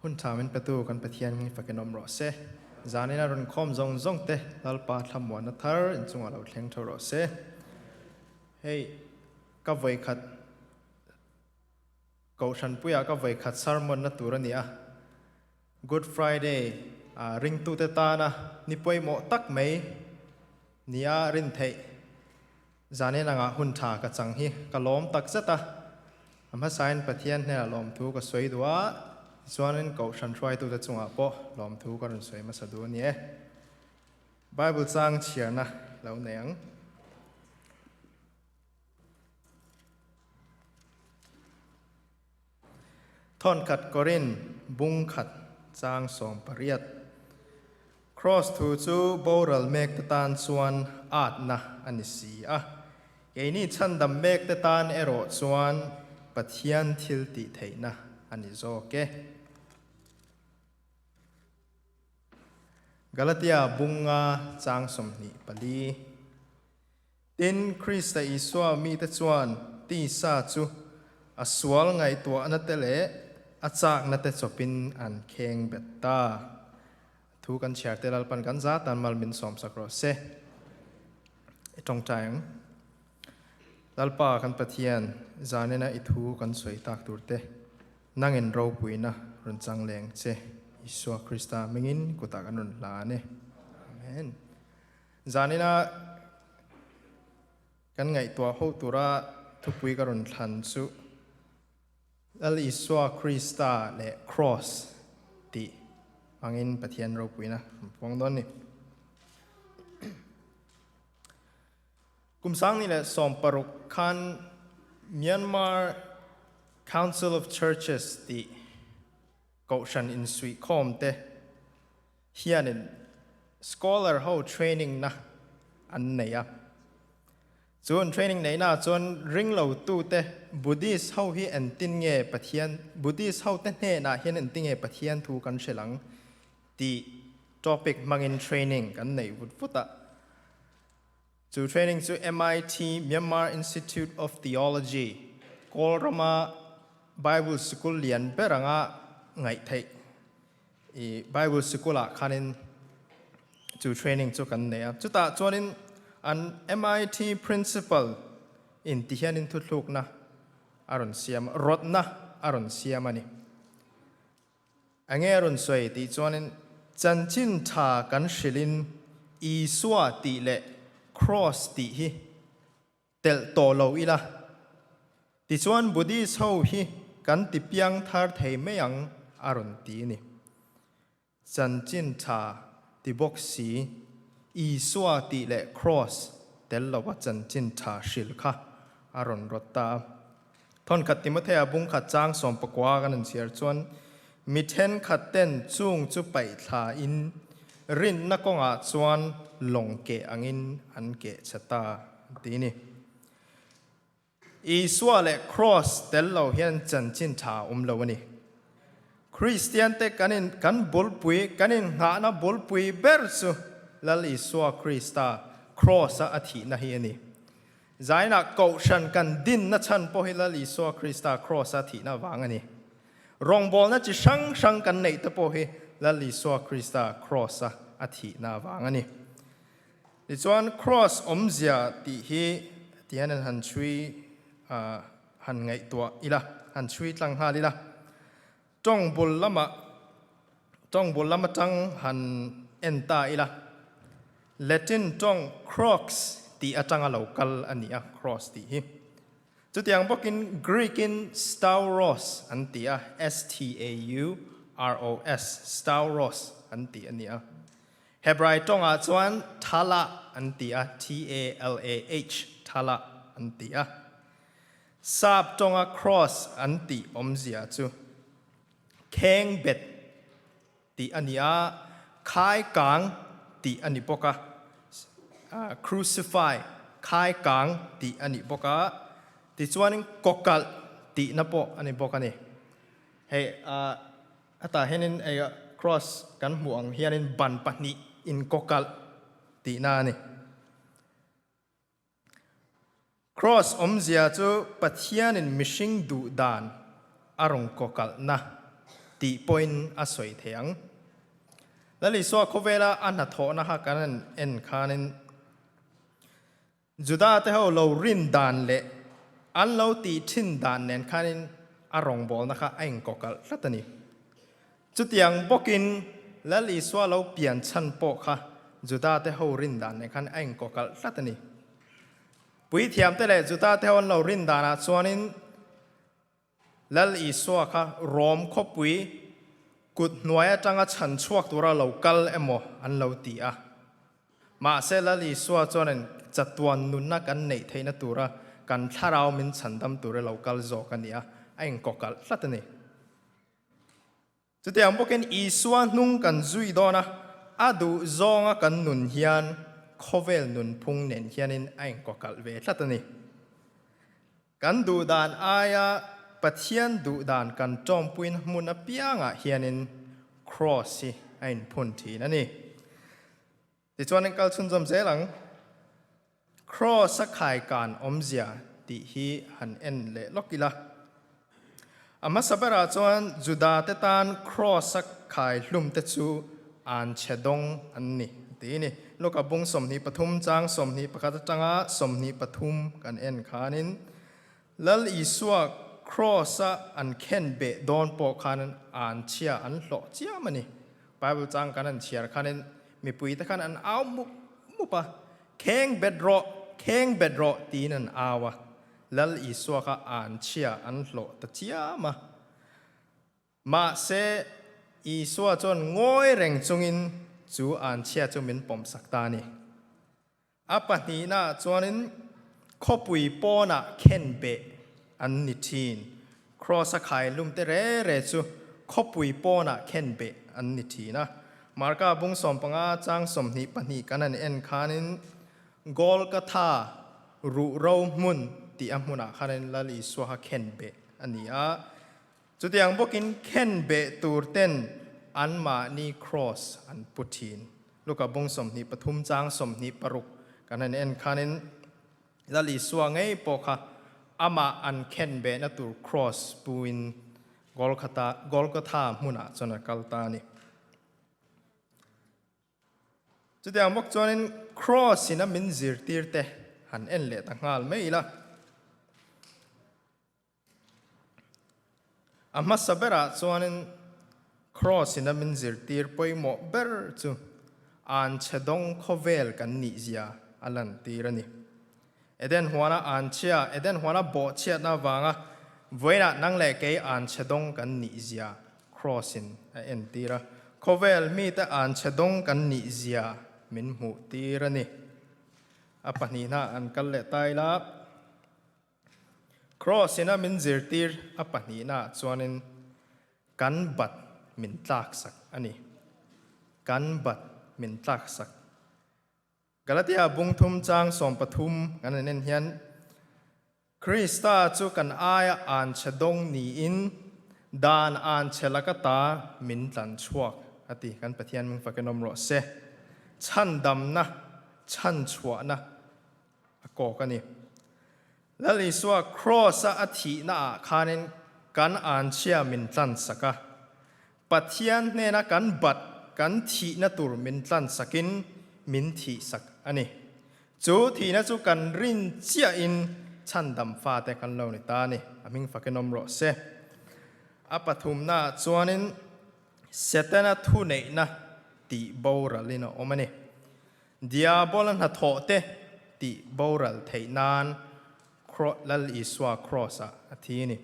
Hun tha min petu kan Pathian hi fakin awm rawh se. Zanin a rawn khawm zawng zawng te Lalpa thlamuanna thar inchungah lo thleng tho rawh se. Hei ka vawikhat Kohhranpuiah ka vawikhat sermon na tur a ni a. Good Friday ah ringtute tana ni pawimawh tak mai nia rin theih zanin angah hun tha ka chang hi ka lawm tak zet a. A hmasain Pathian hnenah lawmthu ka sawi duh a, tichuanin Kohhran hruaitute chungah pawh lawmthu ka rawn sawi hmasa duh a ni e. Bible chang chhiarna lo nei ang. Thawnkhat Korin bung khat chang 18. Kraws thu chu boral mek te tan chuan atna a ni si a, keini chhandam mek te tan erawh chuan Pathian thil tih theihna a ni zawk e. Galatia bunga chang 24. Tin, Krista Isua mite chuan tisa chu a sual ngaihtuahna te leh a chakna te chawpin an kheng bet ta. Thu kan chhiar te Lalpan kan za tan mal min sawmsak rawh se. I tawngtai ang. Lalpa kan Pathian, zanina i thu kan sawi tak tur te, nangin ropuina rawn chang leng che, Isua Krista hmingin kutah kan rawn hlan e. Amen. Zanina kan ngaihtuah ho tura thupui ka rawn thlan chu Lal Isua Krista leh Kraws tih hmangin Pathian ropuina kan puang dawn ni. Kum 2016 khan Myanmar Council of Churches tih Kohhran insuihkhawm te hianin scholar ho training na an nei a. Chu an training neihna ah chuan ringlo tute Buddhist ho hi engtin nge Pathian, Buddhist ho te hnenah hian engtin nge Pathian thu kan hrilh ang tih topic hmangin training kan neih vut vut a. Chu training chu MIT, Myanmar Institute of Theology, Kawl rama Bible sikul lian ber anga ngaih theih i Bible sikulah khanin chu training chu kan nei a. Chutah chuanin an MIT principal in ti hianin thuthlukna a rawn siam, rawtna a rawn siam a ni. Enge a rawn sawi tih chuanin chanchin tha kan hrilhin Isua tih leh Kraws tih hi telh tawh lo ila, tichuan Buddhist ho hi kan ti piang thar thei mai ang a rawn ti a ni. Chanchin tha ti bawk si, Isua tih leh Kraws tel lova chanchin tha hrilh kha a rawn rawt ta a. Thawnkhat Timothea bungkhat chang 19 kan han chhiar chuan, Mi thenkhat ten chung chu paih thla in rinna kawngah chuan lawng keh angin an keh che ta, an ti ni. Isua leh Kraws tel lo hian chanchin tha a awm lo a ni. Kristian te kan in kan bulpui kan innghahna bulpui ber chu Lal Isua Krista Kraws-a a thihna hi a ni. Zainah Kohhran kan dinna chhan pawh hi Lal Isua Krista Kraws-a thihna vang a ni. Rawngbawlna chi hrang hrang kan neih te pawh hi Lal Isua Krista Kraws-a a thihna vang a ni. Tichuan Kraws awmzia tih hi ti hian han chhui han ngaihtuah ila, han chhui tlang nghal ila. Tawng bul lamah tawng bul lam atang han en ta ila, Latin tawng crux tih atanga lo kal a ni a, cross tih hi. Chutiang bawkin Greek-in stauros an ti a, S-t-a-u-r-o-s, stauros an ti a ni a. Hebrai tawngah chuan thalah an ti a, T-a-l-a-h, thalah an ti a. Sap tawnga cross an tih awmzia chu kheng bet tih a ni a, khai kang tih a ni bawk a, crucify, khai kang tih a ni bawk a, tichuanin kawkalh tihna pawh a ni bawk a ni. Hei hetah hianin cross kan hmuh ang hianin ban pahnih inkawkalh tihna a ni. Kraws awmzia chu Pathianin mihring duh dan a rawn kawkalhna tih pawhin a sawi thei ang. Lal Isua khawvela a hnathawhna kha kan han en khanin Juda te ho lo rin dan leh an lo tih thin dan nen khanin a rawngbawlna kha a inkawkalh tlat a ni. Chutiang bawkin Lal Isua lo pian chhan pawh kha Juda te ho rin dan nen khan a inkawkalh tlat a ni. Puithiam te leh Juda te ho an lo rin danah chuanin Lal Isua kha Rom khawpui kut hnuai atanga chhan chhuak tura lo kal emaw an lo ti a. Mahse Lal Isua chuanin chatuan nunna kan neih theihna tura kan thlarau min chhandam tura lo kal zawk a ni a, a inkawkalh tlat a ni. Chutiang bawkin Isua hnung kan zui dawn a, a duh zawnga kan nun hian khawvel nunphung nen hianin a inkawkalh ve tlat a ni. Kan duh dan aia Pathian duh dan kan tawmpuina hmun apiangah hianin Kraws hi a inphun thin a ni. Tichuan in kal chhunzawm zel ang. Kraws a khaikan awmzia tih hi han en leh lawk ila. A hmasa berah chuan Juda te tan Kraws a khai hlum te chu an chhe dawng an ni ti ni. Luka bung 23 chang 21 atanga 23 kan en khanin Lal Isua Kraws a an khen beh dawn pawh khan an chhia an hlawh chiam a ni. Bible chang kan han chhiar khanin mipui te khan an au mup mup a, Kheng bet rawh, kheng bet rawh tiin an au a, Lal Isua kha an chhia an hlawh ta chiam a. Mahse, Isua chuan ngawi reng chungin chu an chhia chu min pawmsak ta a ni. A pahnihnaah chuanin khawpui pawnah khenbeh an ni thin. Kraws a khai lumte re re chu khawpui pawnah khenbeh an ni thin a. Marka bung 15 chang 22 kan han en khanin Golgotha ruhro hmun tih a hmunah khanin Lal Isua kha khenbeh a ni a. Chutiang bawkin khenbeh tur ten anmahni kraws an pu thin. Luka bung 23 chang 26 kan han en khanin Lal Isua ngei pawh kha amah an khenbehna tur kraws puin Golgotha Golgotha hmunah chuan a kal ta a ni. Chutiang bawk chuanin kraws in a min zirtir te han en leh ta nghal mai ila. A hmasa berah chuanin Kraws in a min zirtir pawimawh ber chu anchhe dawng khawvel kan nih zia a lantir a ni. Eden huana anchhia, Eden huana bawhchhiatna avanga vawiinah nang leh kei anchhe dawng kan nih zia Kraws in a entir a. Khawvel mite anchhe dawng kan nih zia min hmuhtir a ni. A pahnihna an kal leh ta ila. Kraws ina min zirtir a pahnihnaah chuanin kan bat min tlaksak a ni. Kan bat min tlaksak. Galatia bung thum chang 13 kan han en hian Krista chu kan aia anchhe dawng niin dan anchhe laka ta min tlan chhuak a ti. Kan Pathian ming fakin awm rawh se. Chhandamna, chhanchhuahna a kawk a ni. Lal Isua Kraws-a a thihnaah khanin kan anchhia min tlansak a, Pathian hnena kan bat kan thihna tur min tlansakin min thihsak a ni. Chu thihna chu kan rin chiahin chhandam fate kan lo ni ta a ni. A hming fakin awm rawh se. A pathumnaah chuanin Setana thuneihna tih boralin a awm a ni. Diabola hnathawh te tih boral theih nan Lal Isua Kraws-ah a thi a ni.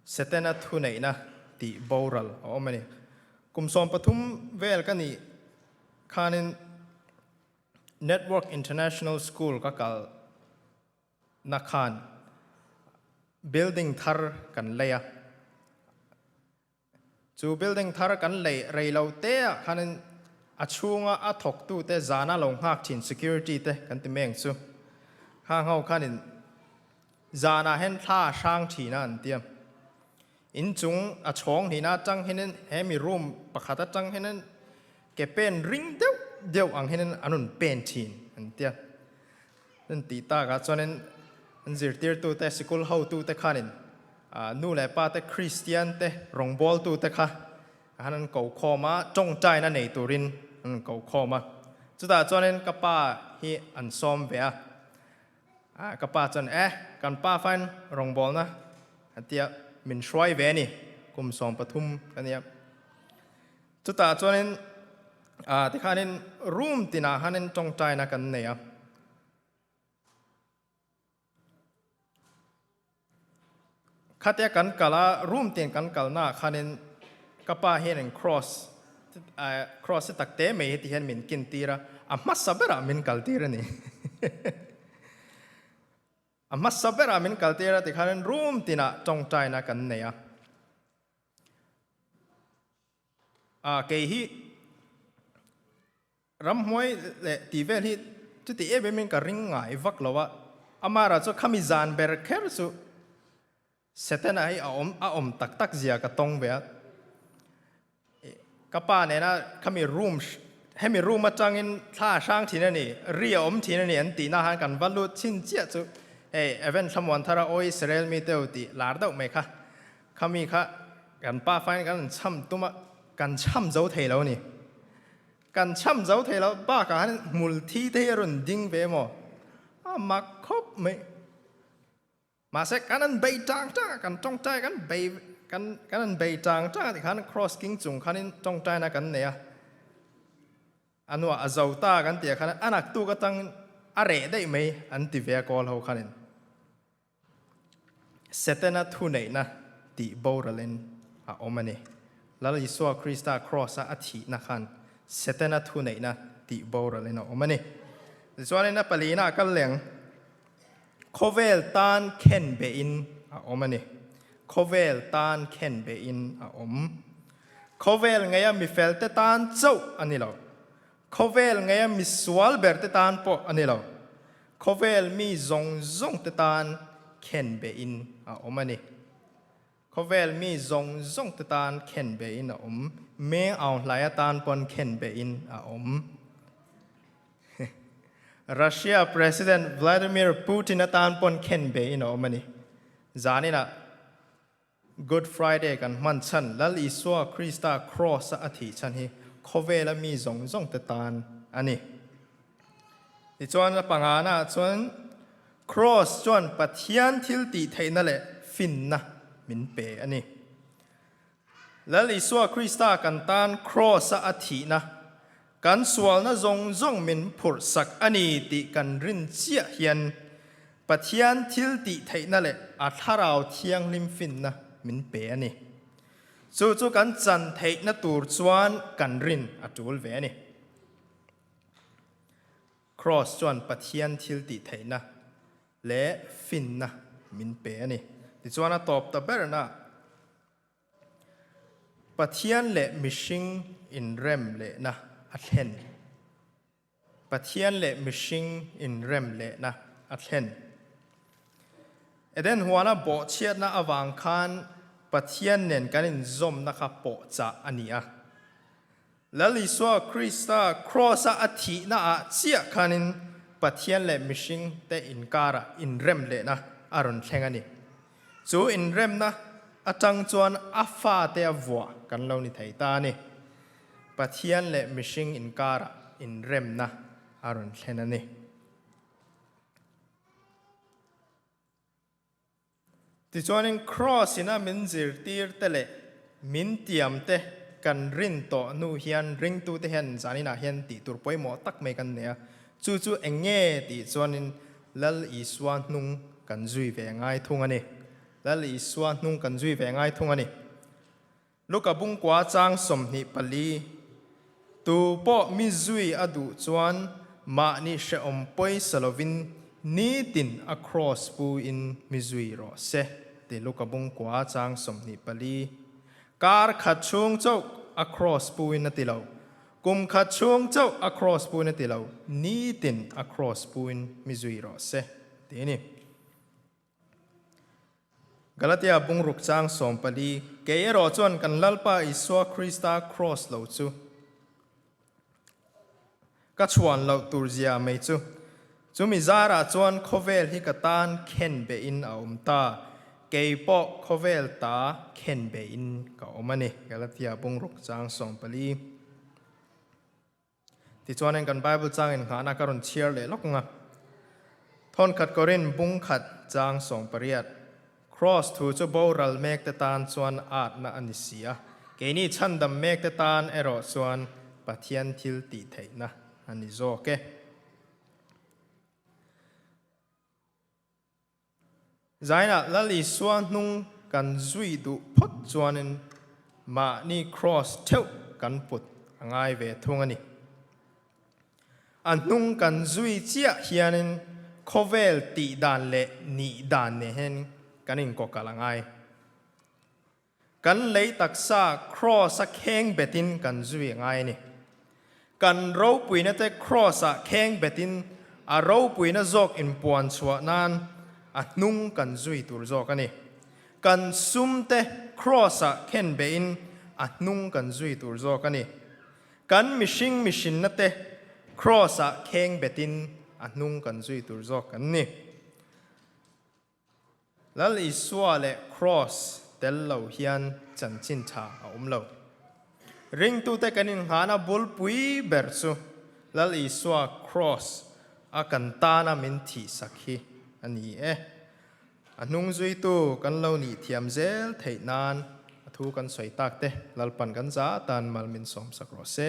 Setana thuneihna tih boral a awm a ni. Kum 13 vel ka nih khanin Network International School ka kal na khan building thar kan lei a. Chu building thar kan lei rei lo te ah khanin a chhunga a thawktute zana lo nghak thin security te kan ti meng chu khang ho khanin zanah hian thla a hrang thin a an tia. Inchung a chhawng hnihna atang hianin he mi room pakhat atang hianin ke pen ring deuh deuh ang hianin an rawn pen thin an tia. An tih takah chuanin an zirtirtute sikul hotute khanin. Nu leh pa te Kristian te rawngbawltu te kha han an ko khawm a, tawngtaina nei turin an rawn ko khawm a. Chutah chuanin ka pa hi an sawm ve a. Ka pa chuan, Eh, kan pa fain rawngbawlna a tia min hruai ve a ni, kum 13 ka nia. Chutah chuanin tikhanin room tinah khanin tawngtaina kan nei a. Khatia kan kal a, room tin kan kalnaah khanin ka pa hian in cross cross hi tak te mai hi ti hian min kin tir a, a hmasa berah min kal tir a ni. A hmasa berah min kal tir a tikhanin room tinah tawngtaina kan nei a. Kei hi Ramhmuai leh tih vel hi chuti em em in ka ring ngai vak lo a, amara chu khami zan ber kher chu Setana hi a awm a awm tak tak zia ka tawng ve a. Ka pa nena khami room hemi room atangin thla a hrang thin a ni, ri a awm thin a ni an tihna khan kan va lut chhin chiah chu hei Evan Thlamuan Thara Aw Israel mi teu tih lar deuh mai kha khami kha kan pa fain kan cham tum a, kan cham zo thei lo a ni. Kan cham zo thei lo bakah han hmul thi te hi a rawn ding ve maw? A mak khawp mai. Mahse kan an bei tang tang a, kan tawngtai kan bei kan kan an bei tang tang a tikhan cross king chung khanin tawngtaina kan nei a. A hnuah a zo ta kan tih ah khan a naktuk atang a reh daih mai an ti ve a kawl ho khanin. Setana thuneihna tih boralin a awm a ni. Lal Isua Krista Kraws-a a thihna khan Setana thuneihna tih boralin a awm a ni. Tichuanin a palina a kal leng, Khawvel tan khen behin a awm a ni. Khawvel tan khen behin a awm. Khawvel ngeia mifelte tan chauh a ni lo. Khawvel ngeia misual berte tan pawh a ni lo. Khawvel mi zawng zawng te tan khen behin a awm a ni. Khawvel mi zawng zawng te tan khen behin a awm. Meng Aung Hlaia tan pawn khen behin a awm. Russia President Vladimir Putin atan pawn khen behin a awm a ni. Zaninah Good Friday kan hman chhan Lal Isua Krista Kraws-a a thih chhan hi khawvela mi zawng zawng te tan a ni. Tichuan a pangana ah chuan Kraws chuan Pathian thil tih theihna leh finna min pe a ni. Lal Isua Krista kan tan Kraws-a a thihna, kan sualna zawng zawng min phurhsak a ni tih kan rin chiah hian Pathian thil tih theihna leh a Thlarau Thianghlim finna min pe a ni. Chu chu kan chan theihna tur chuan kan rin a tul ve a ni. Kraws chuan Pathian thil tih theihna leh finna min pe a ni. Tichuan a tawp ta berna Pathian leh mihring inrem lehna a thlen. Pathian leh mihring inrem lehna a thlen. Eden huana bawhchhiatna avang khan Pathian nen kan inzawmna kha pawhchah a ni a. Lal Isua Krista Kraws-a a thihna ah chiah khanin Pathian leh mihring te inkarah inrem lehna a rawn thleng a ni. Chu inremna atang chuan a fate a vuah kan lo ni thei ta a ni. Pathian leh mihring inkarah inremna a rawn thlen a ni. Tichuanin Kraws ina min zirtir te leh min tiam te kan rin tawh hnu hian ringtute hian zaninah hian tih tur pawimawh tak mai kan nei a. Chu chu eng nge tih chuanin Lal Isua hnung kan zui ve ngai thung a ni. Lal Isua hnung kan zui ve ngai thung a ni. Luka bungkua chang 24, Tu pawh mi zui a duh chuan mahni hrehawm pawisa lovin nitin a kraws pu in mi zui rawh se, ti Luka bungkua chang 24. Kar khat chhung chauh a kraws pu in a ti lo, kum khat chhung chauh a kraws pu in a ti lo, nitin a kraws pu in mi zui rawh se, ti a ni. Galatia bungruk chang 14, Kei erawh chuan kan Lalpa Isua Krista kraws lo chu ka chhuan loh tur zia mai chu. Chumi zarah chuan khawvel hi ka tan khen behin a awm ta. kei pawh khawvel ta khen beiin ka awm a ni. Galatia bung ruk chang 14. Tichuanin kan Bible changin nghahna ka rawn chhiar leh lawk ang a. Thawnkhat Korin bung khat chang 18. Kraws thu chu boral mekte tan chuan atna a ni si a, keini chhandam mekte tan erawh chuan Pathian thil tih theihna a ni zawk e. Zainah Lal Isua hnung kan zui duh phawt chuanin mahni kraws theuh kan put a ngai ve thung a ni. A hnung kan zui chiah hianin khawvel tih dan leh nih dan nen hian kan inkawkalh a ngai. Kan lei taksa kraws-a kheng betin kan zui a ngai a ni. Kan ropuina te kraws-ah kheng betin a ropuina zawk inpuan chhuah nan a hnung kan zui tur zawk a ni. Kan sum te kraws-ah khen behin a hnung kan zui tur zawk a ni. Kan mihring mihrinna te kraws-ah kheng betin a hnung kan zui tur zawk kan ni. Lal Isua leh Kraws tel lo hian chanchin tha a awm lo. Ringtute kan inngahna bulpui ber chu Lal Isua Kraws a kan tana min thihsak hi a ni e. A hnung zuitu kan lo nih thiam zel theih nan a thu kan sawi tak te Lalpan kan za tan mal min sawmsak rawh se.